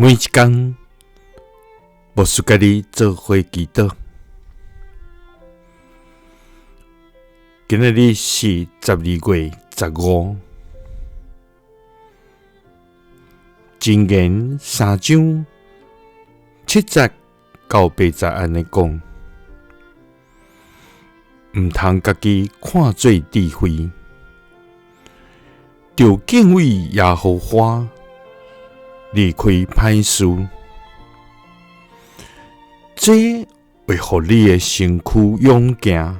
每一工，牧师佮你做伙祈祷。今仔日是12月15，箴言三章七节到八节按呢讲，毋通家己看做智慧，著敬畏耶和华，离开歹事，这会予你的身躯勇健，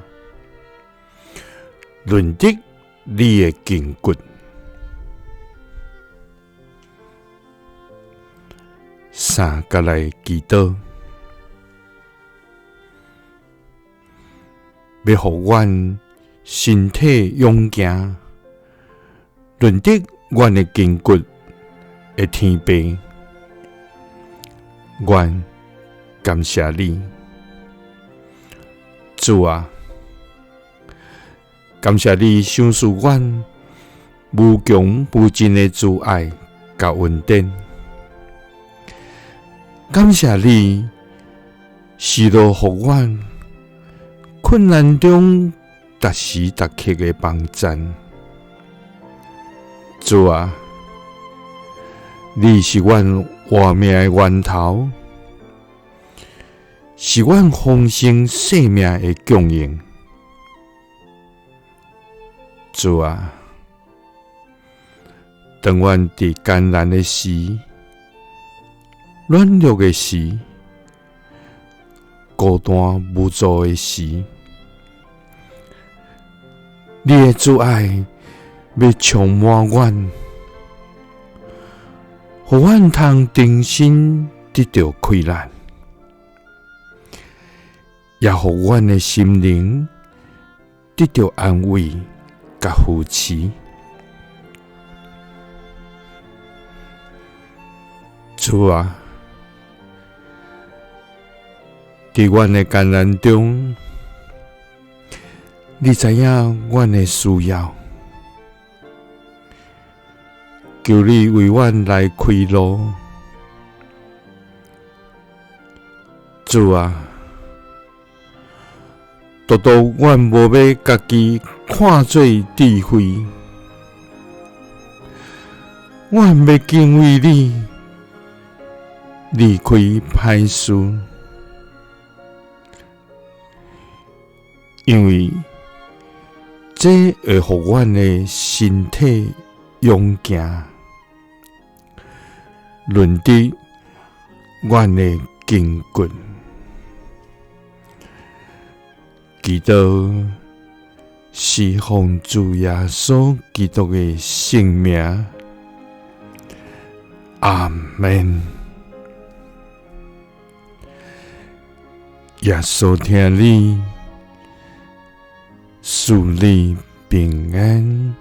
润得你的筋骨。三佮来祈祷，欲予阮身体勇健，润得阮的筋骨的天父，阮感谢你，主啊，感谢你赏赐阮无穷无尽的慈爱佮恩典，感谢你赐落予阮困难中逐时逐刻的帮助。主啊，你是阮活命的源头，是阮丰盛生命的供应。主啊，当阮伫艰难的时、软弱的时、孤单无助的时，你的慈爱欲充满阮，予阮通重新得著气力，也予阮的心灵得著安慰佮扶持。主啊，伫阮的艰难中，你知影阮的需要，求你为阮来开路。主啊，独独阮无欲家己看做智慧，阮欲敬畏你，离开歹事，因为这会予阮的身体勇健，润得阮的筋骨。祈祷是奉主耶稣基督的圣名，阿们。耶稣疼你，赐你平安。